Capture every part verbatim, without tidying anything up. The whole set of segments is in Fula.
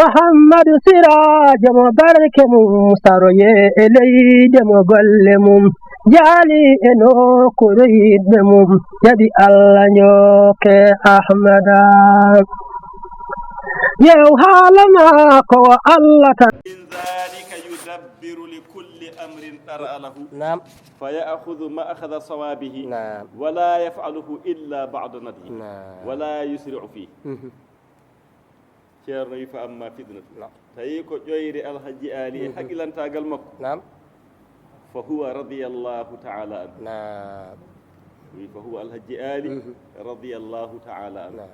Muhammadu Siraajo mo barke mum saroye e leyde mo golle mum jaali e nokkuure yiɗɓe mum jaɓi Allah njooke Ahmada. Yew haala maako o Allah tan. من ذلك يدبر لكل أمر طرأ له. Naam. فيأخذ مأخذ صوابه. Naam. ولا يفعله إلا بعد نديه. Naam. ولا يسرع فيه. Mhm. Ceerno wi fa amma fitnatu. Naam. Tawi ko ƴoyre Alhaji Ali e Mhm. haqilantaagal makko. Naam. Fa huwa radiyallahu ta'ala anhu. Naam. Wi fa huwa Alhaji Ali Mhm. radiyallahu ta'ala anhu. Naam.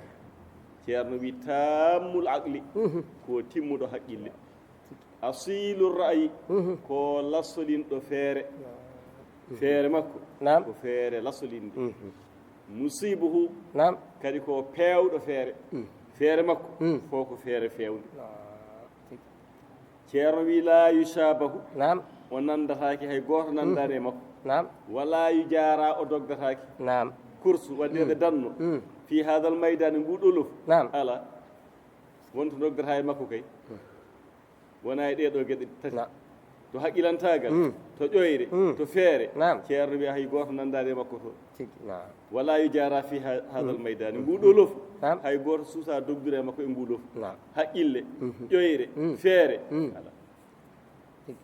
Ceerno wi tammul aqli Mhm. ko timmuɗo haqqille. Asilu ra'yi Mhm. ko lasolinɗo feere. Naam. Feere makko Naam. ko feere lasolinde. Mhm. Musibuhu Naam. kadi ko peewɗo feere. Mm. Feere makko Mm. fof ko feere feewnde. Naam. Ceerno wi la yushabahu. Naam. O nandataake hay gooto nandaani e makko. Naam. Wala yujara o dogdataake. Naam. Kursu wadde Mm. ɓe danno. Mm. Fi hadal maydani ngu ɗo lofu. Naam. Ala. Wonto dogdata e makko kay. Mm. Wona e ɗee ɗoo geɗe tati. Na. To haqqilantaagal, Mm. to ƴoyre, Mm. to feere, Naam. Ceerno wiya hay gooto nanndaani e makko to. Tigi, naam. Wala yujara fi ha-, hadal Mm. maydani. Mm. Nguu ɗoo lofu, Naam. hay gooto suusaa dogdude e makko e nguu lofu. Naam. Haqqille, Mhm. ƴoyre, Mm. feere, Mm. alaa. Tigi.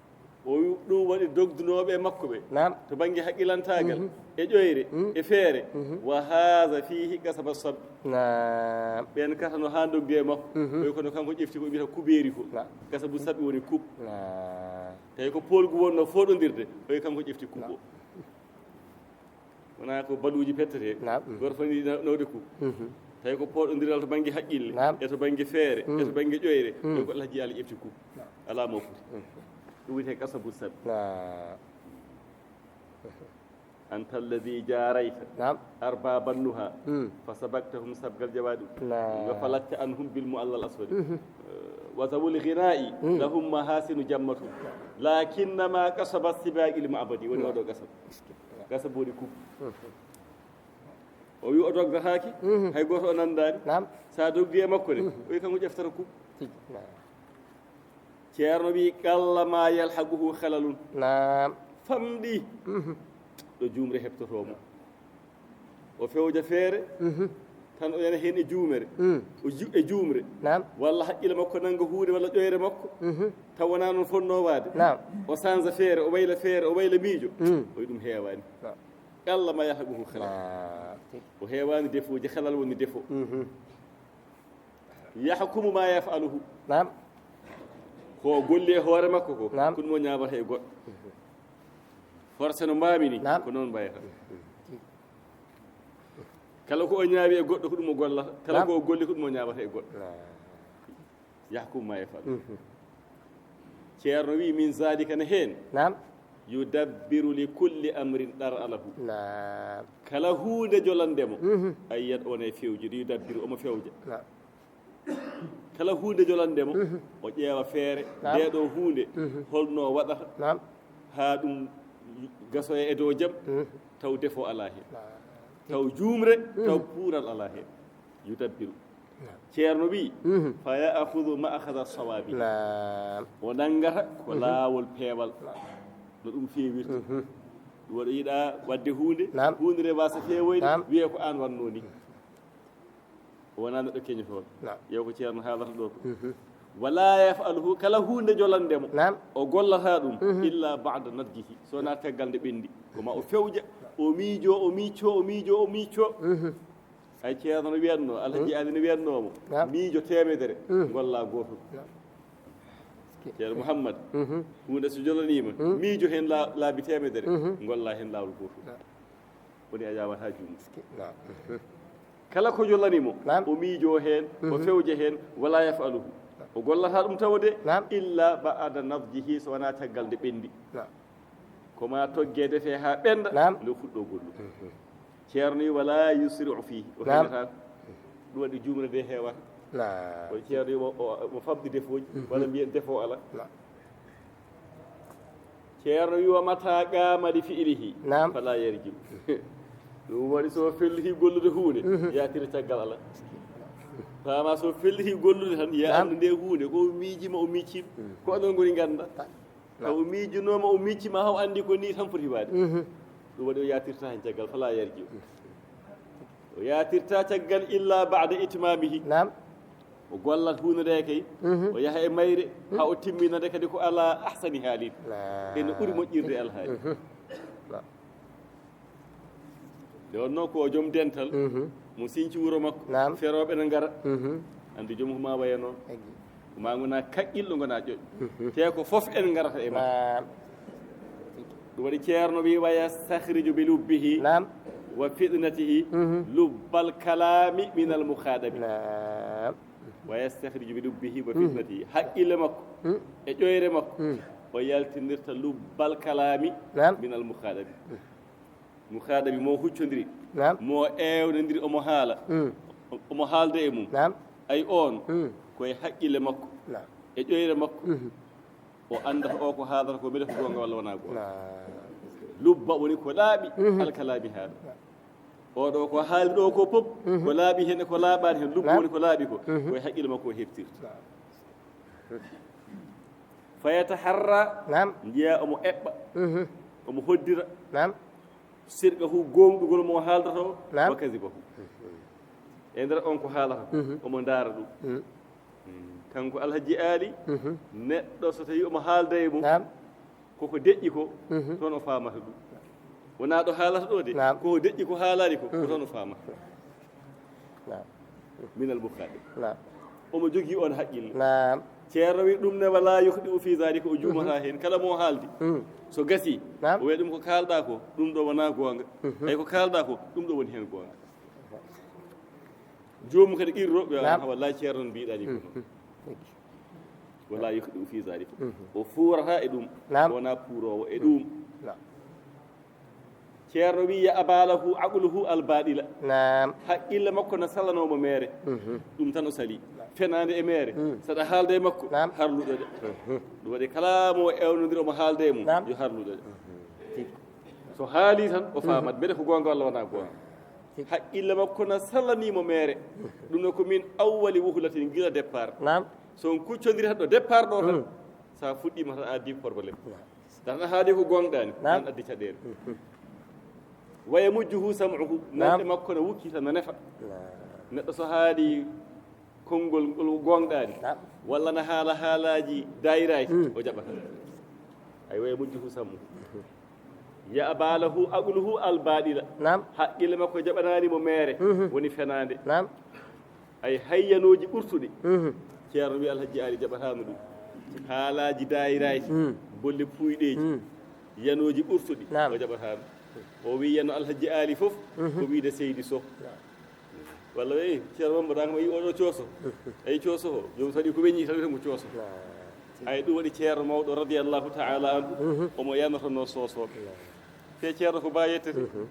O wi-, ɗum waɗi dogdunooɓe e makko ɓe. Naam. To bannge haqqilantaagal, Mhm. e ƴoyre, Mm. e feere. Mhm. Wa haza fihi kasaba sabbi. Naam. Ɓeen kata no haa dogdi e makko. Mhm. Koy kono kanko ƴefti ko wiyata kubeeri ko. Naam. Kasabu sabbi woni kub. Naam. Tawi ko poolgu wonno fooɗondirde, koy kanko ƴefti kub o. Naam. Wonaa ko baluuji pettete. Naam. Gooto fof ni na-, nawde kub. Mhm. Tawi ko pooɗondiral to bannge haqqille, Naam. e to bannge feere, Mm. e to bannge ƴoyre, Mm. koy ko Alhaji Ali ƴefti kub. Naam. Alaa mo foti. Mm. Ɗum wiyetee kasabu sabbi. Naam. Anta alladhi jarayta Naam. Arbaba nuha, Mm. fa sabaktahum sabgal jawadi. Naam. Wa falatta anhum bil mu'alla al aswadi. Mhm. Eh, wa zawul ghina'i Mm. lahum mahasinu jammatun. Lakinnama kasaba sibaqil ma'badi. Woni Naam. oɗo kasab. Kasab woni kub. Mhm. O wi o dogdataake, Mhm. hay gooto o nanndaani. Naam. So a dogdii e makko de, Mhm. o wi kanko ƴeftata kub. Tigi. Naam. Ceerno wi, "Qalla ma yalhaquhu khalalun." Naam. Famɗi Mhm. ɗo juumre heɓtotoo mo. O fewja feere, Mhm. tan o yana heen e juumere. Mm. O ju-, e juumre. Naam. Walla haqqille makko nannga huunde walla ƴoyre makko. Mhm. Taw wonaa noon fotnoo waade. Naam. O sanza feere, o wayla feere, o wayla miijo. Mm. O wi ɗum heewaani. Naam. Qalla ma yalhaquhu khalal. Naam. O heewaani defooji, khalal woni defo. Mhm. Yahkumu ma yaf'aluhu. Naam. Ko o golli e hoore makko ko, Naam. ko ɗum o ñaawata e goɗɗo. Forcé no mbaami ni, Naam. ko noon mbayata. Kala ko o ñaawi e goɗɗo, ko ɗum o gollata. Kala Naam. ko o golli, ko ɗum o ñaawata e goɗɗo. Naam. Yahkumu ma yaf'aluhu. Mhm. Ceerno wi, "Min zalika ne heen." Naam. Yudabbiru li kulli amrin dar'a lahu. Naam. Kala huunde jolande mo, Mhm. a yiyat on e fewjude, yudabbiru, omo fewja. Naam. Kala huunde jolande mo, Mhm. o ƴeewa feere, Naam. nde ɗo huunde, Mhm. holno waɗata, Naam. haa ɗum gasoya e dow jam, Mhm. taw defo alaa heen. Naam. Taw juumre, taw Mhm. puural alaa heen. Yudabbiru. Naam. Ceerno wi, Mhm. "Fa ya'khudhu ma'khadha sawabi." Naam. O nanngata ko Mhm. laawol peewal. Naam. No ɗum feewirta. Mhm. Ɗum waɗa yiɗa waɗde huunde, Naam. huunde nde wasa feewoyde, Naam. wiye ko aan wannoo ni. O wonaa neɗɗo keñotooɗo. Naam. Ƴeew ko Ceerno haalata ɗo ko. Mhm. Wala yaf'aluhu, kala huunde jolande mo. Naam. O gollata ɗum, Mhm. illa ba'da nadjihi. So wonaa caggal nde ɓenndi. Ko ma o fewja, o miijo, o miicco, o miijo, o miicco. Mhm. Ay, Ceerno no wiyatno, Alhaji Mhm. Ali no wiyatnoo mo, Naam. miijo teemedere, Mm. ngolla gootol. Naam. Ceerno Muhammad, Mhm. huunde so jolaniima, Mm. miijo heen la-, laabi teemedere, Mhm. ngolla heen laawol gootol. Naam. Woni a yaawataa juumde. Naam. Mhm. Kala ko jolani mo, Naam. o miijo heen, o Mhm. fewja heen, wala yaf'aluhu. O gollata ɗum tawa de, Naam. illa ba'da nadjihi, so wonaa caggal nde ɓenndi. Naam. Ko ma togge defee haa ɓennda, Naam. nde o fuɗɗoo gollude. Mhm. Ceerno wi, "Wala yusri'u fihi." O Naam. heɓata ko. Ɗum waɗi juumre nde heewata. Naam. Kono Ceerno wi, o, o, o famɗi defooji, Mhm. walla mbiyen defo ala. Naam. Ceerno wi, "Wa mata qama li fi'lihi, Naam. fala yarji'u." Ɗum waɗi so felliti gollude huunde, Mhm. yaatira caggal ala. Faama so felliti gollude tan, ya Naam. Anndu nde huunde, ko o miijima, o miccima. Ko onon ngoni ngannda. Naam. Taw o miijunooma, o miccima, haw anndi ko ni tan foti waade. Mhm. Ɗum waɗi o yaatirta heen caggal, fala yarji. O yaatirta caggal illa ba'da itmamihi. Naam. O gollat huunde nde kay, Mhm. o yaha e mayre, ha o timmina nde kadi ko ala ahsani haalin. Naam. Ene ɓuri moƴƴirde alhaali. Mhm. Naam. Nde wonnoo ko joom dental, Mhm. mo sinci wuro makko, Naam. ferooɓe ne ngara. Mhm. Anndi joom ko ma waya noon. Egi. Ko ma ngona kaƴƴilɗo, ngona ƴoƴ. Mhm. Te ko fof en ngarata e ma. Naam. Ɗum waɗi ceerno wi, "Wa yastahrijo bi lubbihi Naam. wa fitnatihi Mhm. lubbal kalaami minal mukhadabi." Naam. "Wa yastahrijo bi lubbihi wa Mhm. fitnatihi." Haqqille makko Mhm. e ƴoyre makko, Mhm. o yaltinirta lubbal kalaami Naam. minal mukhadabi. Mukhadabi mo huccondiri, Naam. mo ewnondiri, omo haala, Mm. omo haalda e mum. Naam. Ay on, Mm. koye haqqille makko, Naam. e ƴoyre makko, Mhm. o anndata o ko haalata ko mbele ko goonga walla wonaa goonga. Naam. Lubba woni ko laaɓi, Mhm. alkalaami haala. Oɗo ko haali ɗo ko pop, Mhm. ko laaɓi heen e ko laaɓaani heen. Lubba Naam. woni ko laaɓi ko, Mhm. koye haqqille makko o heɓtirta. Naam. Fa yataharra, Naam. njiya omo eɓɓa, Mhm. omo hoddira. Naam. Sirqahu, goongɗugol mo haaldata o, Naam. wa kadibahu. E nder on ko haalata ko, Mhm. omo ndaara ɗum. Mhm. Mm, kanko Alhaji Aali, Mhm. neɗɗo so tawi omo haalda e mum, Naam. koko deƴƴi ko, Mhm. toon o faamata ɗum. Wonaa ɗo haalata ɗo de, Naam. koko deƴƴi ko haalaani ko, ko Mhm. toon o faamata. Naam. Minal bukhaaɗi. Naam. Omo jogii on haqqille. Naam. Ceerno wi ɗum ne, wala yukhdi'u fi zalika, o juumata Mhm. heen. Kala mo haaldi, Mm. so gasi, Naam. o wiya ɗum ko kaalɗa ko, ɗum ɗo wonaa goonga. Mhm. Ay ko kaalɗa ko, ɗum ɗo woni heen goonga. Joomum kadi qirro, wiya, Naam. "Ah, wallahi ceerno no mbiɗa ni ko noon." Mhm. Wala yukhdi'u fi zalika. Mhm. O fuurata e ɗum. Naam. Wona puuroowo e ɗum. Naam. Ceerno wi, "Ya abalahu aqluhu al baɗila." Naam. Haqqille makko na salanoomo meere. Mhm. Ɗum tan o sali. Fenaande e meere. Mm. Saɗa haalda e makko, Naam. harluɗo de. Mhm. Ɗum waɗi kala mo ewnodiri omo haalda e mum, Naam. yo harluɗo de. Mhm. So haali tan, o faamat. Mhm. Mbele ko goonga walla wonaa goonga. Tigi. Haqqille makko na salaniimo meere. Ɗum no ko min awwali wuhlatin, gila départ. Naam. So on kuccondiri tan ɗo départ ɗo tan, Mm. sa fuɗɗiima tan a addi problème. Naam. Tan a haali ko goonɗaani, Naam. tan addi caɗeele. Mhm. Wa yamujjuhu sam'uhu, Naam. nanɗe makko na wukkita, na nefa. Naam. Neɗɗo so haali konngol ngol goonɗaani, Naam. walla na haala haalaaji daayiraaji, Mm. o jaɓata. Ay, wa yamujjuhu sam'uhu. Ya abalahu aqluhu al baɗila. Naam. Haqqille makko jaɓanaani mo meere, Mhm. woni fenaande. Naam. Ay, hay yanooji ɓurtuɗi. Mhm. Ceerno wi Alhaji Aali jaɓataano ɗum. Haalaaji daayiraaji, Mm. bolle puuyɗeeji, Mm. yanooji ɓurtuɗi, Naam. o jaɓataano. O wi yano Alhaji Aali fof, Mhm. ko wiide Seydi Soh. Naam. Walla wi, Ceerno Mamma, ɗa kam a yi oɗo cooso. A yi cooso o, joom so waɗi ko weñi tan, wiyata mo cooso. Naam. Ay, ɗum waɗi Ceerno mawɗo radiyallahu ta'ala anhu, Mhm. omo yanotono soosooɓe. Naam. Te Ceerno ko ba yettete. Mhm.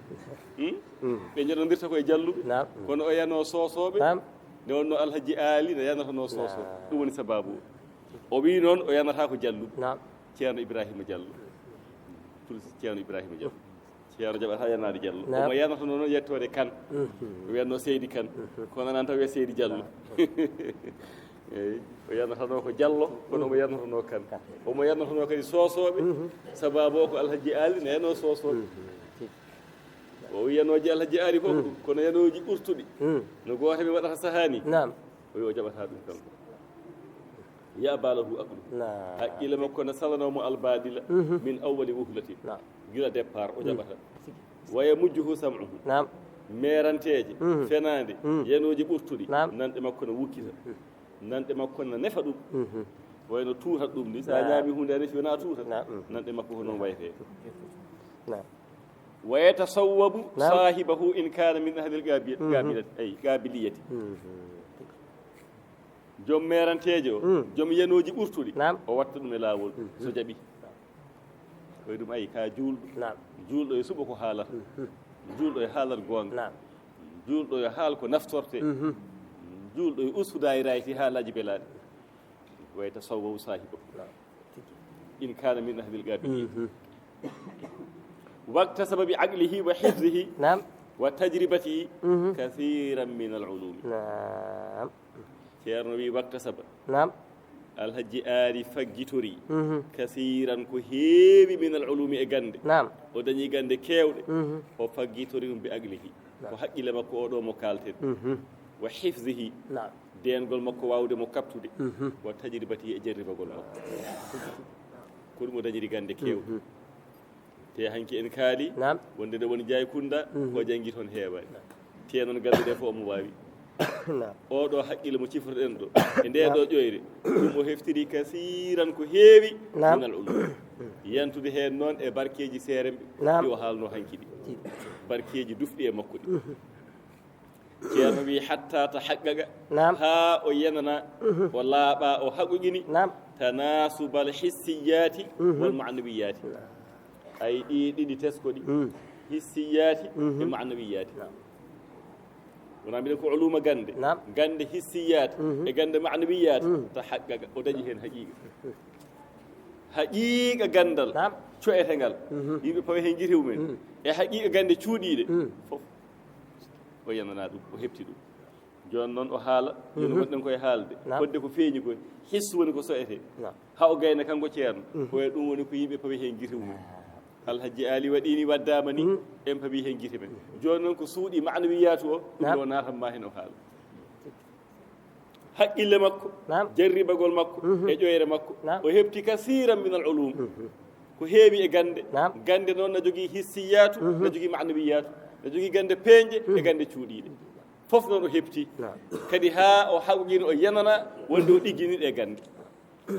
Hmm? Mhm. Ɓe njonondirta koye jalluɓe. Naam. Kono o yano soosooɓe. Naam. Nde wonno Alhaji Aali ne yanotono soosooɓe. Naam. Ɗum woni sababu o. O wi noon o yanata ko jalluɓe. Naam. Ceerno Ibrahima Jallo. Tul Ceerno Ibrahima Jallo. Ceerno jaɓata yanaade Jallo. Naam. Omo yanotono noon yettoode Kan. Mhm. O wiyatno Seydi Kan. Mhm. Kono nan taw wiya Seydi Jallo. Eyi, o yanatano ko Jallo, kono omo yanatano Kan. Kan. Omo yanatano kadi soosooɓe, Mhm. sababu o ko Alhaji Aali ne yano soosooɓe. Mhm. O wi yanooji Alhaji Aali fof ko ɗum, kono yanooji ɓurtuɗi. Mhm. No gooto mi waɗata sahaa ni. Naam. O wi o jaɓata ɗum kanko. Ya balahu aqlu. Naam. Haqqille makko na salanomo albaɗila Mhm. min awwali wuhlatin. Naam. Gila départ o Mhm. jaɓata. Wa yamujjuhu sam'uhu. Naam. Meeranteeje, Mhm. fenaande, Mhm. yanooji ɓurtuɗi, Naam. nanɗe makko na wukkita. Mhm. Nanɗe makko na nefa ɗum. Mhm. Wayno tuutat ɗum ni, so a Naam. ñaami huunde a nefi wona a tuutat. Naam. Mhm. Nanɗe makko ko noon wayetee. Naam. Wa yatasawwabu Naam. saahibahu in kaana min ahlil qaabi-, Mhm. qaabilati, ay, qaabiliyati. Mhm. Joom meeranteejo o, Mm. joom yanooji ɓurtuɗi, Naam. o watta ɗum e laawol, Mhm. so jaɓi. Koye ɗum ayi ka juulɗo. Naam. Juulɗo e suɓo ko haalata. Mhm. Juulɗo e haalat goonga. Naam. Juulɗo e haal ko naftorte. Mhm. Juulɗo e ustu daayiraaji haalaaji belaaɗi. Wa yatasawwabu saahibahu. Naam. In kaana min ahlil qaabiliyati. Mhm. Waktasaba bi aqlihi wa hifzihi Naam. wa tajribatihi Mhm. kathiran min al ulumi. Naam. Ceerno wi: "Waktasaba." Naam. Alhaji Aali faggitori Mhm. kasiiran ko heewi min al ulumi e gannde. Naam. O dañi gannde keewɗe. Mhm. O faggitori ɗum bi aqlihi. Naam. Ko haqqille makko o ɗo mo kaalten. Mhm. Wa hifzihi. Naam. Deengol makko waawde mo kaɓtude. Mhm. Wa tajribati e jarribagol makko. Ko ɗum o dañiri gannde keewɗe. Mhm. Te hanki en kaali Naam. wonde nde woni Jaay Kunda, Mhm. ko janngi toon heewaani. Te noon gannde ɗe fof omo waawi. Naam. O ɗo haqqille mo cifroɗen ɗo, e nde Naam. ɗo ƴoyre, ɗum o heftiri kasiiran ko heewi Naam. min al ulum. Yantude heen noon e barkeeji seeremɓe Naam. ɗi o haalno hanki ɗi. Barkeeji dufɗi e makko ɗi. Mhm. Ceerno wi: "Hatta ta haqqaqa." Naam. Haa o yenana, Mhm. o laaɓa, o haqqoqini. Naam. Tanasubal hissiyaati Mhm. wal maanawiyaati. Naam. Ay ɗi ɗiɗi teskoɗi. Mm. Hissiyaati Mhm. e maanawiyaati. Naam. Wona mbiɗen ko uluma gannde. Naam. Gannde hissiyaati Mhm. e gannde maanawiyaati. Mm. Ta haqqaqa, o dañi heen haqiiqa. Haqiiqa ganndal Naam. co'etengal. Mhm. Yimɓe pawe heen gite mumen. Mm. E haqiiqa gannde cuuɗiiɗe. Mm. Fof. O yanana ɗum, o heɓti ɗum. Jooni noon o haala, jooni Mhm. wonɗen koye haalde. Naam. Fodde ko feeñi koye, hissu woni ko so'etee. Naam. Haa o gayna kanko ceerno. Mhm. Ko e ɗum woni ko yimɓe pawi heen gite mumen. Alhaji Aali waɗi ni, waddaama ni, Mhm. en pawi heen gite men. Jooni noon ko suuɗi maanawiyaatu o, ɗum Naam. ɗo naatan ma heen o haala. Haqqille makko, Naam. jarribagol makko, Mhm. e ƴoyre makko, Naam. o heɓti kasiiran min al ulum. Mhm. Ko heewi e gannde. Naam. Gannde noon na jogii hissiyaatu, Mhm. na jogii maanawiyaatu, na jogii gannde peeñɗe e Mhm. gannde cuuɗiiɗe. Fof noon o heɓti. Naam. Kadi haa o haqqoqini, o yanana wonde o ɗiggini ɗe gannde.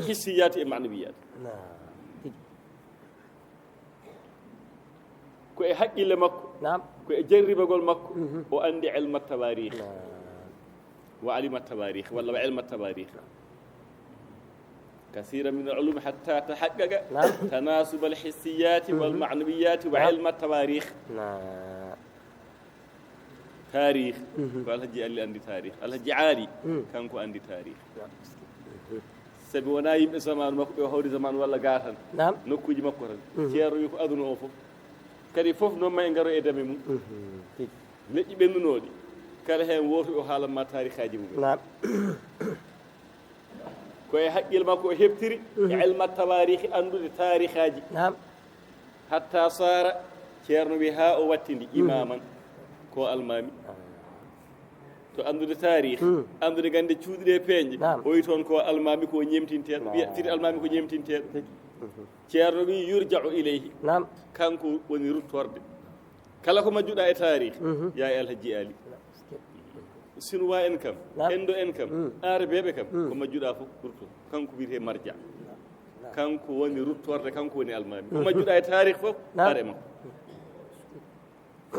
Hissiyaatu e maanawiyaatu. Naam. Ko e haqqille makko, Naam. ko e jarribagol makko, Mhm. o anndi ilma tawarikh. Naam. Wa alima tawarikh, walla wa ilma tawarikh. Kasiiran min al ulum hatta tahaqqaqa Naam. tanasub al hissiyaati wal Mhm. maanawiyaati wa Naam. ilma tawarikh. Naam. Taarih. Mhm. Ko Alhaji Ali anndi taarih. Alhaji Ali, Mm. kanko anndi taarih. Naam. Sabi wonaa yimɓe zamaanu makko ɓe o hawri zamaanu walla gaa tan. Naam. Nokkuuji makko tan. Mhm. Ceerno wi ko aduna o fof. Kadi fof noon ma en ngaro e dame mum. Mhm. Leƴƴi ɓennunooɗi. Kala heen wooto o haalan ma taarihaaji mum. Naam. Ko e haqqille makko o heɓtiri Mhm. ilma tawarikh, anndude taarihaaji. Naam. Hatta saara, ceerno wi haa o wattidi Mhm. imaman, ko almaami. To anndude taarih, Mhm. anndude gannde cuuɗi ɗe peeñɗe, Naam. o wi toon ko almaami ko ñeemtinteeɗo. Wiya Naam. fiti almaami ko ñeemtinteeɗo. Mhm. Ceerno wi yurja'u ilayhi. Naam. Kanko woni ruttorde. Kala ko majjuɗa e taarih, Mhm. yaa e Alhaji Ali. Sinuwa en kam, Naam. Endo en kam, Mm. Arabeeɓe kam, Mm. ko majjuɗa fof rutto. Kanko wiyetee marja. Naam. Kanko woni ruttorde, kanko woni almaami. Ko Mhm. majjuɗa e taarih fof, Naam. are makko.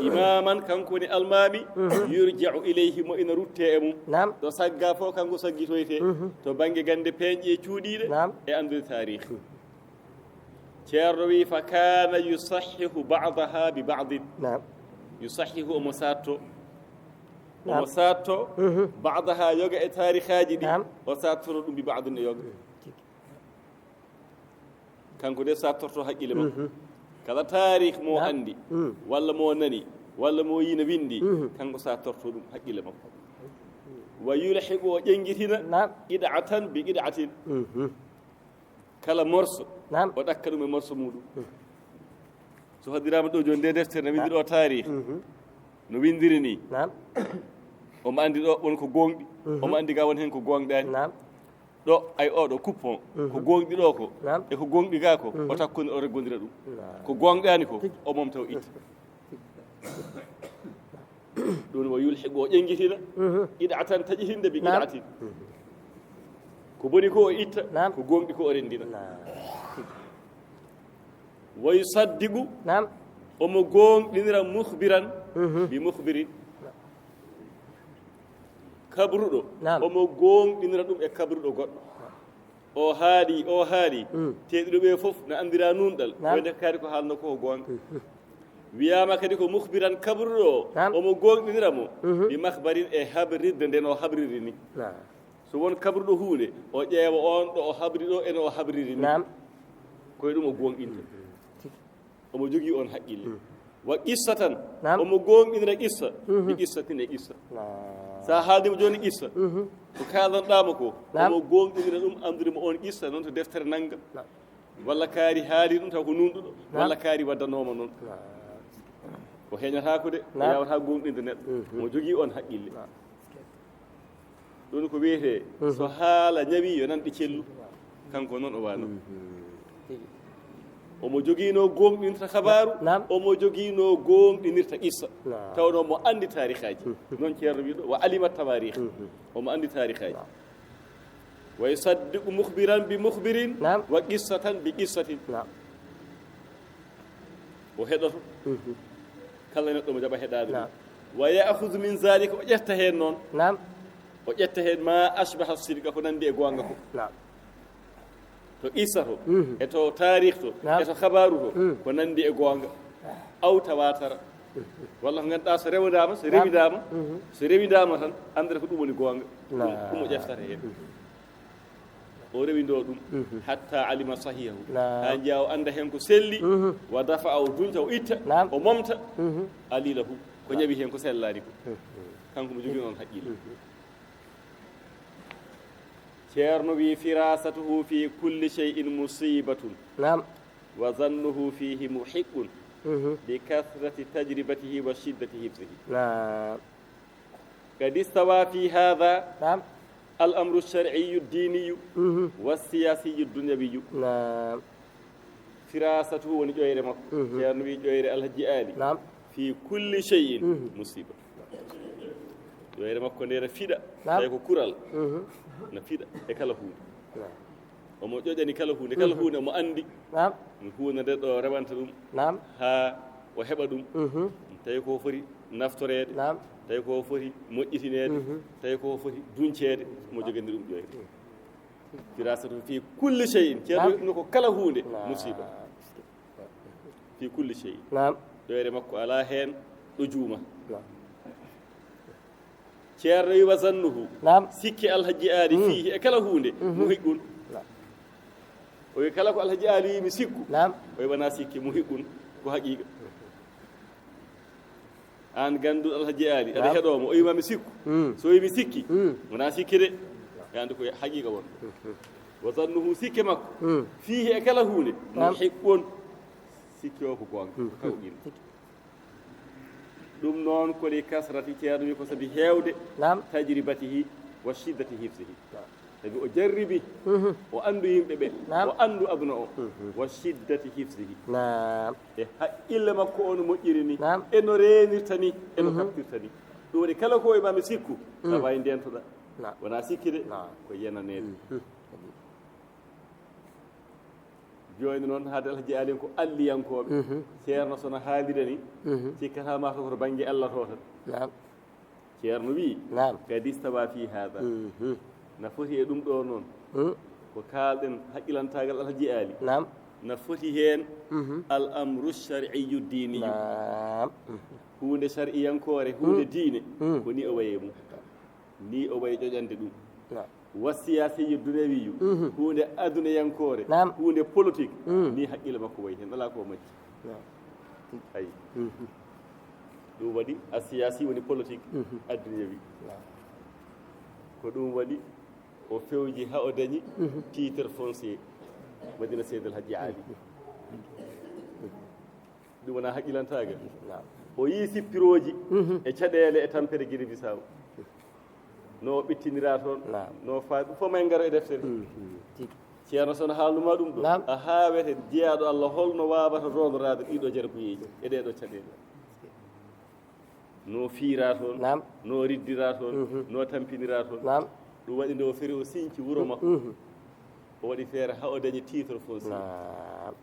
Imaman, kanko woni almaami, Mhm. yurja'u ilayhi, mo ina rutte e mum. Naam. Ɗo sagga fof, kanko saggitoyte. Mhm. To bannge gannde peeñɗe e cuuɗiiɗe, Naam. e anndude taarih. Ceerno wi, fa kaana yusahhihu ba'daha bi ba'din. Naam. Yusahhihu, omo saatto. Omo Naam. saatto Mhm. ba'daha, yoga e taarihaaji ɗi. Naam. O saattoto ɗum bi ba'din e yoga. Kanko de saattorto haqqille makko. Mhm. Kala taarih mo Naam. anndi, Mm. walla mo nani, walla mo yii no winndi, Mhm. kanko saattorto ɗum haqqille makko. Wa yulhiqu, o ƴenngitina, Naam. qit'atan bi qit'atin. Mhm. Kala morso, Naam. o ɗakka ɗum e morso muɗum. Mhm. So hoddiraama ɗo jooni nde deftere no winndi Naam. ɗo taarih. Mhm. No winndiri ni. Naam. Omo anndi ɗo won ko gooŋɗi, Mhm. omo anndi ga won heen ko gooŋɗaani. Naam. Ɗo, ay, oɗo kuppon, ko Mhm. gooŋɗi ɗo ko, Naam. e ko gooŋɗi ga ko, Mhm. o takkoni o reggondira ɗum. Naam. Ko gooŋɗaani ko, Tigi. o momta o itta. Ɗum wa yulhiqu, o ƴenngitina, Mhm. qit'atan, taƴitinde bi Naam. qit'atin. Mhm. Ko boni ko o itta, Naam. ko gooŋɗi ko o renndina. Naam. Wa yusaddiqu, Naam. omo gooŋɗinira mukhbiran Mhm. bi mukhbirin. Kabruɗo, Naam. omo gooŋɗinira ɗum e kabruɗo goɗɗo. O haali, o haali. Mm. Te ɗiɗo ɓe fof na anndira nunɗal. Naam. Wonde kadi ko haalno ko, ko goonga. Mhm. Wiyaama kadi ko mukhbiran, kabruɗo o, Naam. omo gooŋɗinira mo. Mhm. Bi makhbarin, e habrirde nde no habriri ni. Naam. So won kabruɗo huunde, o ƴeewa on ɗo o habri ɗo, e no o habriri ni. Naam. Ko e ɗum o gooŋɗinta. Omo jogii on haqqille. Mm. Wa qissatan, Naam. omo gooŋɗinira qissa, Mhm. bi qissatin, e qissa. Naam. So a haaldi mo jooni qissa, ko kaalanɗaa mo ko, omo goongɗinira ɗum, anndude mo oon qissa noon to deftere nanngal. Walla kaari haali ɗum taw ko nuunɗuɗo, walla kaari waddanooma noon. O heñataako de, o yaawataa goongɗinde neɗɗo. Mo jogii oon haqqille. Ɗum ko wiyetee, so haala ñawii yo nanɗe cellu. Kanko noon o waano. Omo jogiinoo goongɗinirta kabaaru, omo jogiinoo goongɗinirta qissa. Tawnoo mo anndi taarikaaji. Noon Ceerno wiɗo, wa alima tawaarikh. Omo anndi taarikaaji. Wa yusaddiqu mukhbiran bi mukhbirin, wa qissatan bi qissatin. O heɗoto. Kala neɗɗo mo jaɓa heɗaade ɗum. Wa ya'khudhu min zalika, o ƴetta heen noon. O ƴetta heen ma ashbaha sidqa, ko nanndi e goonga ko. To qissa to, e to taarikh to, e to kabaaru to, ko nanndi e goonga. Aw tawaatara. Walla ko ngannduɗaa so rewindaama, so rewindaama, so rewindaama tan, anndata ko ɗum woni goonga. Ɗum, ɗum o ƴeftata heen. O rewindoo ɗum, hatta alima sahihahu. Haa njiya o annda heen ko selli, wa dafa'a o dunca, o itta, o momta, alilahu, ko ñawi heen ko sellaani ko. Kanko mo jogii oon haqqille. Ceerno wi, firasatuhu fi kulli shay'in musibatun. Naam. Wa zannuhu fihi muhiqqun. Bi kathrati tajribatihi wa shiddati hifzihi. Naam. Qad istawa fi hadha, naam, al amru shar'iyyu diniyu, mhm, wa siyasiyyu dunyawiyu. Naam. Firasatuhu woni ƴoyre makko. Mhm. Ceerno wi ƴoyre Alhaji Ali. Naam. Fi kulli shay'in, mhm, musiba. Ƴoyre makko nde na fiɗa. Naam. Tawi ko kural. Mhm. Na fiɗa e kala huunde. Naam. Omo ƴoƴani kala huunde, kala, mhm, huunde omo anndi. Naam. Huunde nde ɗo rewanta ɗum. Naam. Haa o heɓa ɗum. Mhm. Tawi ko foti naftoreede. Naam. Tawi ko foti moƴƴitineede. Mhm. Tawi ko foti dunceede, omo jogani ɗum ƴoyre. Firasatu fi kulli shay'in. Ceerno, naam, wi ɗum ko kala huunde, naam, musiba. Fi kulli shay'in. Naam. Ƴoyre makko alaa heen ɗo juuma. Naam. Ceerno wi wa zannuhu. Naam. Sikke Alhaji Ali, mm, fiihi e kala huunde, mhm, muhiqqun. Naam. O wi kala ko Alhaji Ali wi mi sikku. Naam. O wi wonaa sikke, muhiqqun, ko haqiiqa. Aan gannduɗo Alhaji Ali, aɗa, naam, heɗoo mo, o wi ma mi sikku. Mm. So wi mi sikki, mm, wonaa sikke de. Ganndu ko haqiiqa won. Mhm. Wa zannuhu, sikke makko. Mm. Fiihi e kala huunde, naam, muhiqqun. Sikke o ko goonga, mm, ko kanko ƴiiɗo. Ɗum noon ko li kasrati, Ceerno wi ko sabi heewde, naam, tajribatihi wa shiddati hifzihi. Naam. Sabi o jarribi, mhm, o anndu yimɓe ɓe, naam, o anndu aduna o, mhm, wa shiddati hifzihi. Naam. E haqqille makko o no moƴƴiri ni, naam, e no reenirta ni, e no, mhm, kaɓtirta ni. Ɗum waɗi kala ko o wi ma mi sikku, mm, na wayi ndentoɗa. Naam. Wonaa sikke de, naam, ko yenaneede. Mhm. Jooni noon, hade Alhaji Ali en ko alliyankooɓe. Mhm. Ceerno so no haalira ni, mhm, cikkata ma to ko to bannge Allah to tan. Naam. Ceerno wi, naam, kadi istawa fi hada. Mhm. Na foti e ɗum ɗo noon. Mm. Ko kaalɗen haqqilantaagal Alhaji Ali. Naam. Na foti heen, mhm, al amru shar'iyyu diniyu. Naam. Mhm. Huunde shar'iyankoore, huunde, mm, diine, mm, ko ni o wayi e mum. Ni o wayi ƴoƴande ɗum. Naam. Wa siyasiyyu dunyawiyu, mhm, huunde adunayankoore, naam, huunde politique, mm, ni haqqille makko wayi heen, alaa ko o majji. Naam. Ayi. Mhm. Ɗum waɗi a siyasi woni politique, mhm, addunayawi. Naam. Ko ɗum waɗi o fewji haa o dañi, mhm, titre foncier Madina Seydi Alhaji Ali. Mhm. Ɗum wonaa haqqilantaagal. Naam. O yii sippirooji, mhm, e caɗeele e tampere Guinée Bissau. No o ɓittiniraa toon, naam, no faa-, ɗum fof ma en ngaro e deftere. Mhm. Tigi. Ceerno, so no haalnuma ɗum ɗo, naam, a haawete jeyaaɗo Allah, holno waawata roondoraade ɗiɗo jarabuyeeji e ɗee ɗoo caɗeele. No fiiraa toon, naam, no riddiraa toon, mhm, no tampiniraa toon. Naam. Ɗum waɗi nde o feri o siñci wuro makko. Mhm. O waɗi feere haa o dañi titre foncier. Naam.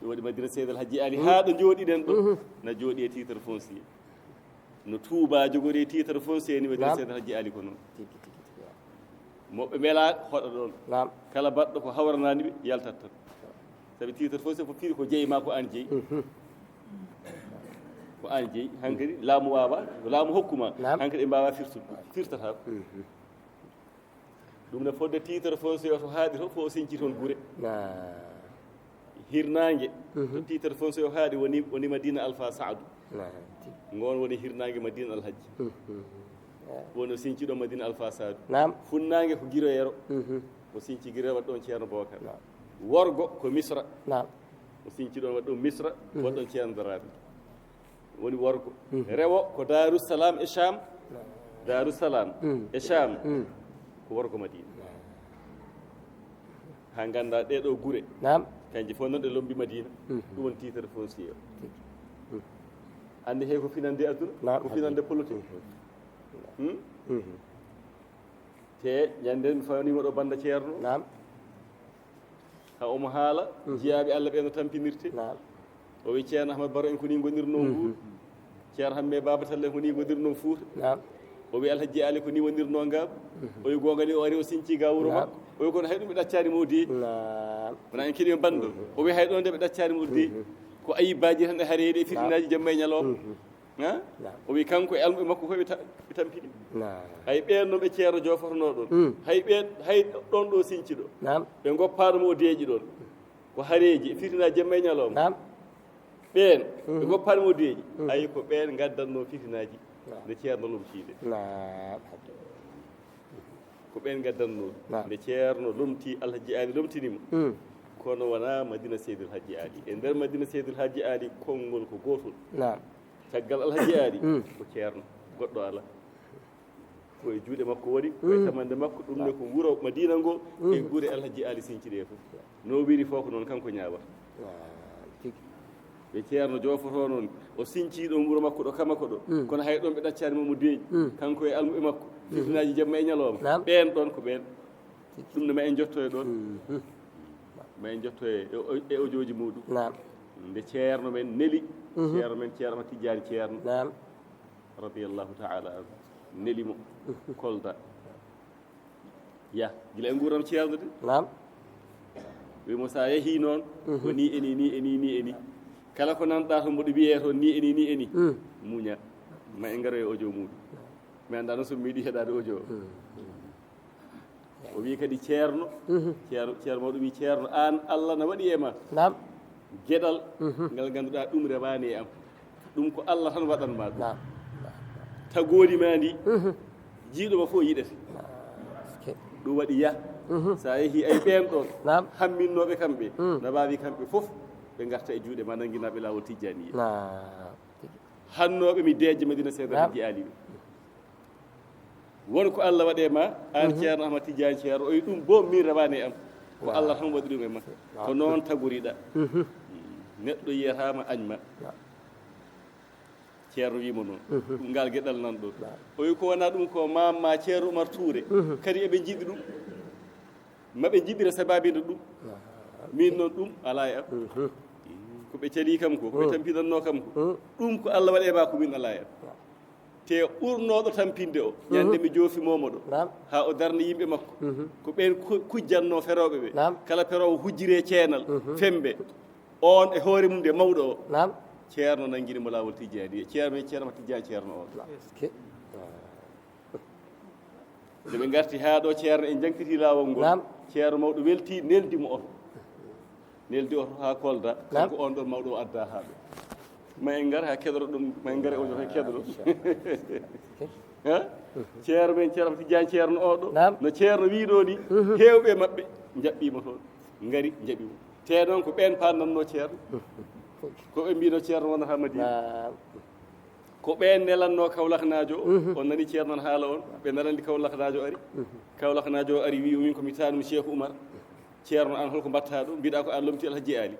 Ɗum waɗi Madina Seydi Alhaji Ali, mhm, haa ɗo njooɗiɗen ɗo, mhm, na jooɗi e titre foncier. No Touba jogori titre foncier ni, Madina, naam, Seydi Alhaji Ali ko noon. Tigi, tigi, tigi, waaw. Mo ɓe mbelaa hoɗa ɗoon. Naam. Kala baɗɗo ko hawranaani ɓe, yaltat tan. Sabi titre foncier fof firi ko jeyi ma, ko aan jeyi. Mhm. Ko aan jeyi. Hankadi laamu waawaa, ko laamu hokku ma. Naam. Hankadi ɓe mbaawaa firtude, firtataa ko. Mhm. Ɗum ne fodde titre foncier o to haaɗi to, fof o siñci toon gure. Naam. Hirnaange, mhm, to titre foncier o haaɗi woni, woni Madina Alpha Saadu. Naam. Ngoon woni hirnaange Madina Alhaji. Mhm. Woni o sinci ɗon Madina Alfa Saadu. Naam. Funnaange ko Giro Yero. Mhm. O sinci Giro Yero, waɗi ɗon Ceerno Bookar. Naam. Worgo ko Misra. Naam. O sinci ɗon, waɗi ɗon Misra, mhm, waɗi ɗon Ceerno Daraaɓe. Woni worgo. Mhm. Rewo ko Daaru Salaam e Caam. Naam. Daaru Salaam, mhm, e Caam, mhm, ko worgo Madina. Naam. Haa nganndaa ɗee ɗoo gure. Naam. Kanje fof noon ɗe lombi Madina. Mhm. Ɗum woni titre foncier o. Mhm. Anndi hey ko finande aduna, naam, ko finande politique. Mhm. Hmm? Mhm. Te ñande mi fawniima ɗo bannda Ceerno. Naam. Ha omo haala, mhm, jiyaaɓe Allah ɓe no tampinirte. Naam. O wi Ceerno Ahmad Baro en ko ni ngonirnoo, mhm, Mbuur. Ceerno Hamme Baaba Talle en ko ni ngonirnoo Fuuta. Naam. O wi Alhaji Ali ko ni wonirnoo Ngaabu. Mhm. O wi goonga ni o ari o sinci ga wuro, naam, makko. O wi kono hay ɗum ɓe ɗaccaani mo o deeƴi. Naam. Wona en keɗii banndu. Mhm. O wi hay ɗoon de ɓe ɗaccaani mo o deeƴi. Mhm. Ko ayibaaji tan e hareede e fitinaaji, naam, jamma e ñalawma. Mhm. Ha? Naam. O wi kanko e almuɓe makko fof ɓe ta-, ɓe tampini. Naam. Hay ɓeen noon ɓe Ceerno joofotonoo ɗoon. Mm. Hay ɓeen, hay ɗoon ɗo sinci ɗo. Naam. Ɓe ngoppaano mo o deeƴi ɗoon. Ko hareeji, fitina jemma e ñalawma. Naam. Ɓeen, mhm, ɓe ngoppaani mo o deeƴi. Mm. Ayi ko ɓeen ngaddannoo fitinaaji. Naam. Nde Ceerno lomtii nde. Naam. Ko ɓeen ngaddannoo. Naam. Nde Ceerno lomtii, Alhaji Ali lomtini mo. Mm. Kono wonaa Madina Seydil Hajji Ali. E nder Madina Seydil Hajji Ali, konngol ko gootol. Naam. Caggal Alhaji Ali, mm, ko Ceerno, goɗɗo alaa. Ko e juuɗe makko woni, ko e, mm, tamannde makko, ɗum ne ko wuro Madina ngo, mm, e gure Alhaji Ali sinci ɗe fof. No wiri fof ko noon kanko ñaawata. Ah, tigi. Ɓe Ceerno joofotoo noon, o sinci ɗoon wuro makko ɗo, kama ko ɗo. Mm. Kono hay ɗoon ɓe ɗaccaani mo mo deeƴi. Mm. Kanko e almuɓe makko, mm, fitinaaji jemma e ñalawma. Naam. Ɓeen ɗoon ko ɓeen. Tigi. Ɗum ne ma en njotto e ɗoon. Mm. Ma en njotto e, e, e ojooji muɗum. Naam. Nde Ceerno men neli, mhm, Ceerno men Ceerno Ahmad Tijjaani Ceerno. Naam. Radiyallahu ta'ala anhu. Neli mo Kolda. Ya, gila e nguuram Ceerno de. Naam. Wi mo, sa yahii noon, mhm, ko ni e ni, ni e ni, ni e ni. Kala ko nanɗa toon mboɗo wiyee toon ni e ni, ni e ni. Mm. Muña. Ma en ngaro e audio muɗum. Mi anndaa noon so mi meeɗii heɗaade audio o. Mm. O wii kadi, Ceerno, mhm, Ceerno, Ceerno mawɗo wii, Ceerno, aan, Allah na waɗi e ma, naam, geɗal, mhm, ngal ngannduɗaa ɗum rewaani e am. Ɗum ko Allah tan waɗan ma ɗum. Naam. Tagoori ma ndi, mhm, jiiɗo ma fof yiɗete. Naam. Ɗum waɗi yah, mhm, so a yehii ay ɓeen ɗoon, naam, hamminnooɓe kamɓe, mm, na waawi kamɓe fof, ɓe ngarta e juuɗe ma, nanngina ɓe laawol Tijjaaniya. Naam. Hannooɓe mi deeƴe Madina Seeɗa, naam, Hajji Ali ɓe. Won ko Allah waɗi e ma, aan, mhm, Ceerno Ahmad Tijjaani Ceerno, o wi ɗum boom min rewaani e am. Ko, naam, Allah tan waɗi ɗum e ma. Naam. Ko noon tagoriɗaa. Mhm. Neɗɗo yiyataama añ ma. Naam. Ceerno wi mo noon. Mhm. Ɗum ngal geɗal nan ɗo. Naam. O wi ko wonaa ɗum ko maam ma Ceerno Umar Tuure. Mhm. Kadi eɓe njiɗi ɗum. Ma ɓe njiɗira sabaabi no ɗum. Naam. Min noon ɗum alaa e am. Mhm. Ko ɓe calii kam ko, ko ɓe, mm, tampinannoo kam ko. Mm. Ɗum ko Allah waɗi e ma, ko min alaa e am. Naam. Te ɓurnooɗo tampinde o, ñande, mhm, mi joofi moomo ɗo, naam, haa o darni yimɓe makko. Mhm. Ko ɓeen ku-, kujjannoo ferooɓe ɓe. Naam. Kala peroowo hujjiree ceenal, mhm, femmbe, oon e hoore mum de mawɗo o. Naam. Ceerno nanngini mo laawol Tijjaani. Ceerno, Ceerno Tijjaani Ceerno o. Naam. Eske. Nde ɓe ngarti haa ɗo, Ceerno en njankiti laawol ngol. Naam. Ceerno mawɗo welti, neldi mo oto. Neldi oto haa Kolda. Naam. Kanko on ɗon mawɗo o adda haa ɗo. Ma en ngar haa keɗoro ɗum, ma en ngar e ojo tan keɗoro. Ha? Ceerno men, Ceerno Tijjaani Ceerno o ɗo. Naam. No Ceerno wii ɗo ni, mhm, heewɓe maɓɓe njaɓɓii mo toon. Ngari, njaɓi mo. Te noon ko ɓeen paandannoo Ceerno. Ko ɓe mbiino Ceerno wonata Madina. Naam. Ko ɓeen nelannoo Kawlaknaajo o. Mhm. On nani Ceerno no haala on. Ɓe nelandi Kawlaknaajo ari. Mhm. Kawlaknaajo o ari, wii, min ko mi taanum Cheikh Oumar. Ceerno, aan holko mbaɗtaa ɗo? Mbiɗa ko a lomti Alhaji Ali.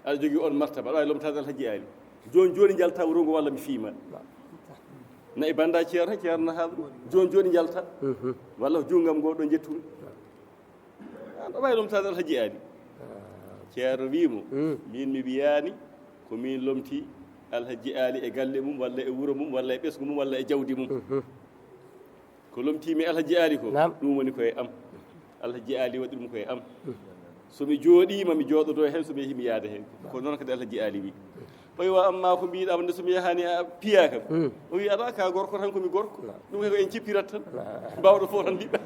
Aɗa jogii on martaba, aɗa waawi lomtaade Alhaji Ali. Jooni jooni njalta wuro ngo walla mi fiima. Nayi bannda Ceerno, Ceerno no haala ɗum. Jooni jooni njalta. Mhm. Walla ko juutngam ngo ɗo njettumi. Aɗa waawi lomtaade Alhaji Ali. Ah. Ceerno wii mo, mm, min mi wiyaani ko min lomti Alhaji Ali e galle mum, walla e wuro mum, walla e ɓesngu mum, walla e jawdi mum. Mhm. Ko lomtii mi Alhaji Ali ko, naam, ɗum woni ko e am. Alhaji Ali waɗi ɗum ko e am. Mhm. So mi jooɗiima, mi jooɗodo heen, so mi yehii, mi yaada heen. Ko noon kadi Alhaji Ali wii. O wi, wa amma ko mbiɗa wonde so mi yahaani a piya kam. Hmm. O wi, aɗa ka gorko tan, ko mi gorko. Naam. Ɗum kay ko en cippirat tan. Naam. Baawɗo fof tan mbiɗa.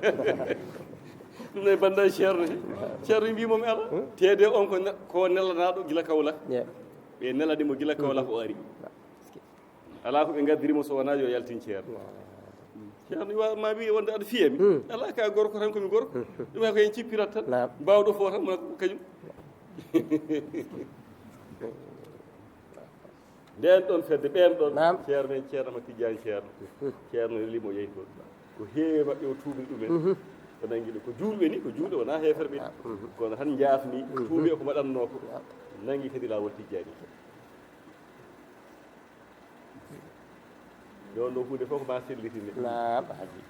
Ɗum ne bannda Ceerno he. Ceerno mbi mo mi ala. Hmm. Teede on ko ne-, ko nelanaaɗo gila Kawlak. Yeah. Ɓe nelani mo gila Kawlak, hmm, o ari. Naam. Alaa ko ɓe ngaddiri mo so wonaa yo yaltin Ceerno. Naam. Ceerno, mi waawaa ma wiide wonde aɗa fiya mi. Hmm. Alaa, ka gorko tan, ko mi gorko. Hmm. Ɗum ko en cippirat tan. Naam. Baawɗo fof tan, wona ko kañum. Nden ɗon fedde, ɓeen ɗon, naam, ceerno men, Ceerno Ahmad Tijjaani Ceerno. Hmm. Ceerno limo yehi toon. Ko heewi e maɓɓe o tuubini ɗumen. Mhm. O nangi ɓe ko juulɓe ni, ko juulɓe, wonaa heeferɓe ni. Ah, mhm. Kono tan njaafni, mhm, tuubi e ko mbaɗannoo ko. Naam. Nangi kadi laawol Tijjaani. Nde wonno huunde fof ko ma sellitinde. Naam, Haaji.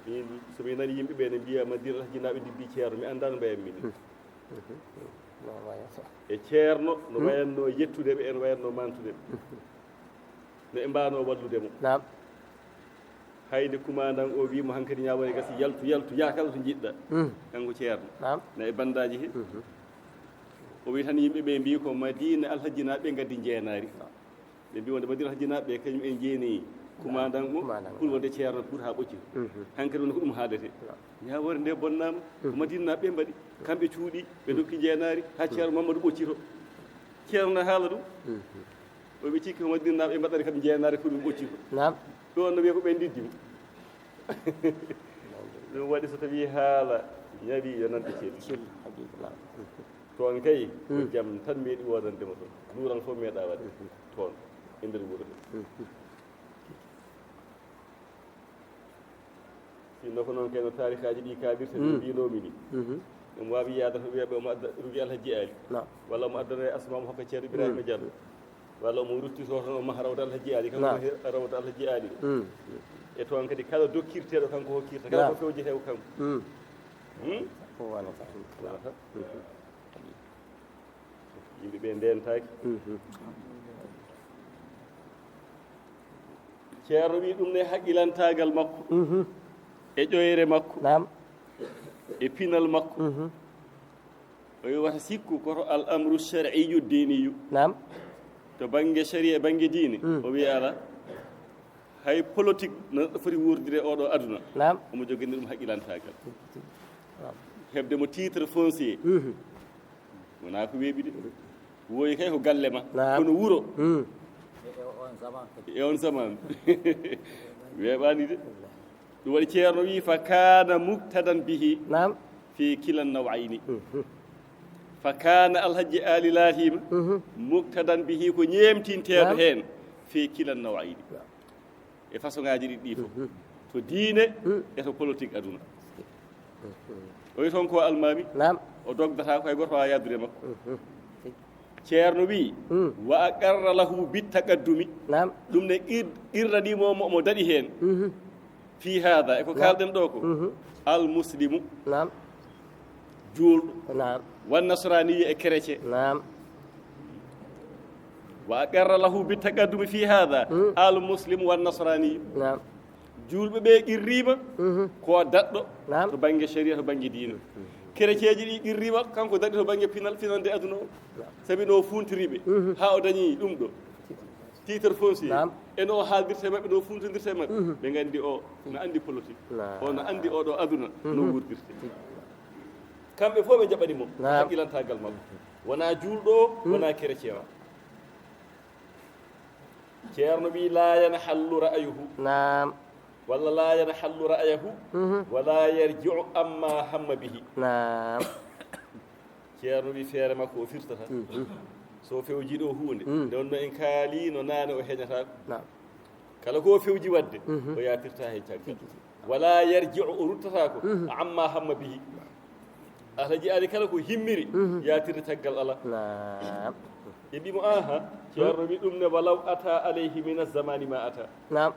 Min, so mi nani yimɓe ɓe ne mbiya Madina Alhaji naaɓe ndibbi ceerno, mi anndaa no mbayatmi ni. Hmm. Hmm. No wayata. E ceerno, no, hmm, wayatno yettude ɓe, en wayatno mantude ɓe. Hmm. No ɓe mbaano wallude mo. Naam. Hay nde kumandan o wi mo hankadi ñaawore gasi, yaltu, yaltu, yaa kala to njiɗɗa. Hmm. Kanko ceerno. Naam. No e bandaaji he. Hmm. O wi tan yimɓe ɓe mbi ko Madina Alhaji naaɓe ngaddi njeenaari. Naam. Ɓe mbi wonde Madina Alhaji naaɓe kañum en jeeni kumandan o, kumandan o. Hul wonde ceerno ɓuri haa ɓocci. Mhm. Hankadi woni ko ɗum haalete. Naam. Ñaawore nde bonnaama, ko, mhm, Madina naaɓe mbaɗi. Kamɓe cuuɗi, ɓe ndokki njeenaari, haa ceerno Mamadou ɓoccito. Ceerno na haala ɗum. Mhm. O ɓe cikki ko Madina naaɓe mbaɗani kam njeenaari pour ɓe ɓoccito. Naam. Ɗo no wiya ko ɓe ndiddi mo. Ɗum waɗi so tawi haala ñawi yo nande ceeɗu. Ceeɗu, haqiqa, naam. Toon kay, ko, hmm, jam tan meeɗi woodande mo toon. Luural fof meeɗa waɗde, hmm, toon, e nder wuro he. Hmm. Sinno ko noon kay no taarikaaji ɗi kaalirta, hmm, ɗi mbinomi ni. Mhm. Ɗum waawi yaada to wiya ɓe omo adda rugi Alhaji Ali. Naam. Walla omo addana e asma mo hokka Ceerno Ibrahima, hmm, Diallo. Walla omo rutti to, toon o maha rawda Alhaji Ali, kanko, naam, he-, rawda Alhaji Ali. Hmm. E toon kadi kala dokkirteeɗo kanko hokkirta, kala, naam, ko fewjetee ko kanko. Hmm. Hmm? Ko wano ka. Wano ka. Mhm. Yimɓe ɓe ndentaaki. Mhm. Ceerno wi ɗum ne haqqilantaagal makko, mhm, e ƴoyre makko, naam, e pinal makko. Mhm. O wi wata sikku koto al amru shar'iyyu diiniyyu. Naam. To bannge sharia, bannge diine, mm, o wi alaa. Hay politique no neɗɗo foti wuurdire oɗo aduna. Naam. Omo joganii ɗum haqqilantaagal. Naam. Heɓde mo titre foncier. Mhm. Wonaa ko weeɓi de. Wooyi kay ko galle ma. Naam. Kono wuro. Hmm. E on zaman. E on zaman. Weeɓaani de. Ɗum waɗi Ceerno wi, "Fa kaana muktadan bihi." Naam. Fi kilan nawayni. Mhm. Fa kaana Alhaji Ali laatiima. Mhm. Muktadan bihi ko ñeemtinteeɗo, naam, heen. Fi kilan nawayni. Naam. E façon ngaaji ɗiɗi ɗi fof. Mhm. To diine, mm, e to politique aduna. Mhm. O wi toon ko almaami, naam, o dogdata ko hay gooto waawa yahdude e makko. Mhm. Ceerno wi, mm, "Wa aqarra lahu bit taqaddumi." Naam. Ɗum ne qir-, qirraniimo mo, mo daɗi heen. Mhm. Fi haada, e ko, naam, kaalɗen ɗo ko, mhm, al muslimu. Naam. Juulɗo. Naam. Wan nasraniyu e chrétien. Naam. Wa aqarra lahu bi taqaddumi fi haada, hmm, al muslim wan nasraniyu. Naam. Juulɓe ɓe qirriima, mhm, ko daɗɗo, naam, to bannge sharia, to bannge diina. Chrétien ji ɗi qirriima, kanko daɗi to bannge pinal, finande aduna o. Naam. Sabi no fuuntiri ɓe, mhm, haa o dañi ɗum ɗo. Titre foncier. Naam. E no o haaldirta e maɓɓe, no fuuntondirta e maɓɓe. Mhm. Ɓe nganndi o no anndi politique. Naam. O no anndi oɗo aduna no, mhm, wuurdirte. Kamɓe fof ɓe njaɓani mo, naam, haqqilantaagal makko. Wonaa juulɗo o, hmm, wonaa chrétien o. Ceerno wi, "Laa yanhallu ra'yuhu." Naam. Walla, "Laa yanhallu ra'yahu, mhm, wa laa yarji'u amma hamma bihi." Naam. Ceerno wi feere makko o firtata. Mhm. So fewji ɗo huunde, mm, nde wonno en kaali no naane o heñata. Naam. Kala ko fewji waɗde, mhm, o yaatirta heen caggal. Tigi, tigi. Wala yarji'u, o ruttataako, mhm, amma hamma bihi. Alhaji Ali kala ko himmiri, mhm, yaatirde caggal alaa. Naam. Ɓe mbi mo, aha, Ceerno wi ɗum ne, walaw ata alayhi min azzamani ma ata. Naam.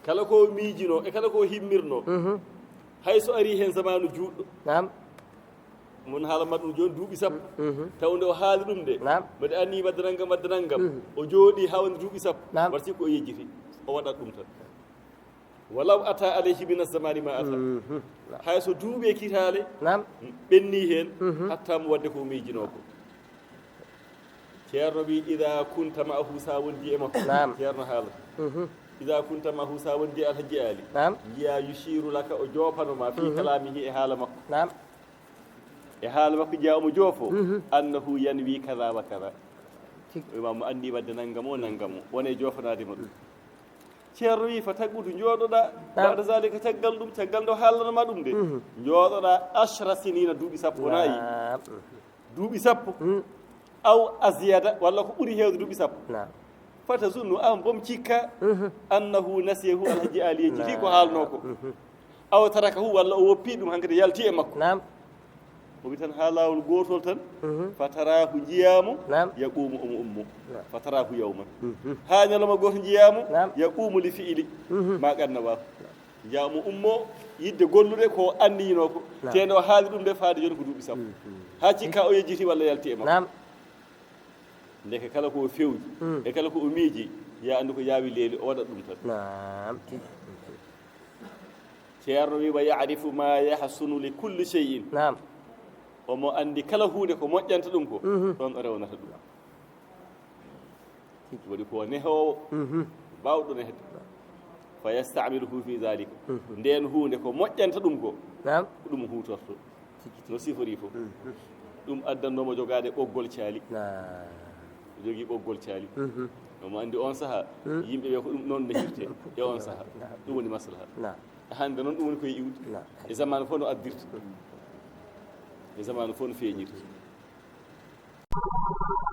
Kala ko miijino e kala ko himmirno, mhm, hay so ari heen zamaanu juutɗo. Naam. Mon haala mbaɗa ɗum jooni duuɓi sappo. Mhm. Taw nde o haali ɗum nde, naam, mbeɗa anni wadde nanngam, wadde nanngam. Mhm. O jooɗi haa woni duuɓi sappo. Naam. War si ko o yejjiti, o waɗat ɗum tan. Walaw ata alayhi min azzamani ma ata. Mhm. Naam. Hay so duuɓi e kitaale, naam, ɓenni heen, mhm, hatta mo wadde ko miijinoo ko. Ceerno wi, "Ida kunta ma'ahu, sa wondi e makko." Naam. Ceerno haalata. Mhm. "Ida kunta ma'ahu, sa wondi e Alhaji Ali." Naam. Njiya yushiru laka, o joopano ma, fi, mhm, kalamihi, e haala makko. Naam. E haala makko njiya omo joofo, mhm, annahu yanwi kaza wa kaza. Tigi. O wiima mo anni wadde nanngam o, nanngam o. Wona e joofanaade mo ɗum. Mhm. Ceerno wi, "Fa taq'udu, njooɗoɗaa, ba'da zaalika, caggal ɗum, caggal nde o haalnanoo ma ɗum nde, njooɗoɗaa ashra siniina, duuɓi sappo nayi, duuɓi sappo, aw azyada, walla ko ɓuri heewde duuɓi sappo. Fa tazunnu, aan bom cikka, annahu nasiyahu, Alhaji Aali yejjiti ko haalnoo ko, aw tarakahu, walla o woppi ɗum hankadi, yalti e makko." O wi tan haa laawol gootol tan, fa taraahu, njiyaa mo, yaquumu, omo ummoo. Fa taraahu yawman. Haa ñalawma gooto njiyaa mo, yaquumu li fi'li maa qad nawaa. Njiyaa mo ummoo yiɗde gollude ko o anniyinoo ko. Tee nde o haali ɗum nde faade jooni ko duuɓi sappo. Haa cikka o yejjiti walla yalti e makko. Ndeke kala ko o fewji, e kala ko o miiji, ya anndu ko yaawi leeli, o waɗat ɗum tan. Ceerno wi, "Wa ya'rifu ma yahsunu li kulli shay'in." Omo anndi kala huunde ko moƴƴanta ɗum ko, ɗoon o rewnata ɗum. Waɗi ko o nehoowo, baawɗo nehde. Fa yasta'miluhu fi zaalika. Ndeen huunde ko moƴƴanta ɗum ko, ko ɗum huutorto. No sifori fof. Ɗum addannoo mo jogaade ɓoggol caali. O jogii ɓoggol caali. Omo anndi oon sahaa, yimɓe ɓe ko ɗum noon nehirtee e oon sahaa. Ɗum woni maslaha. Hannde noon ɗum woni koye iwde. E zamaanu fof no addirta. E zamaanu fof no feeñirta.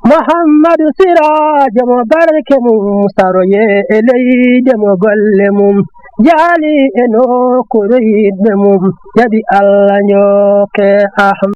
Muhammadu Siraajo mo barke mum, saroye e leyde mo golle mum, jaali e nokkuure yiɗɓe mum, jaɓi Allah njokke Ahmadu.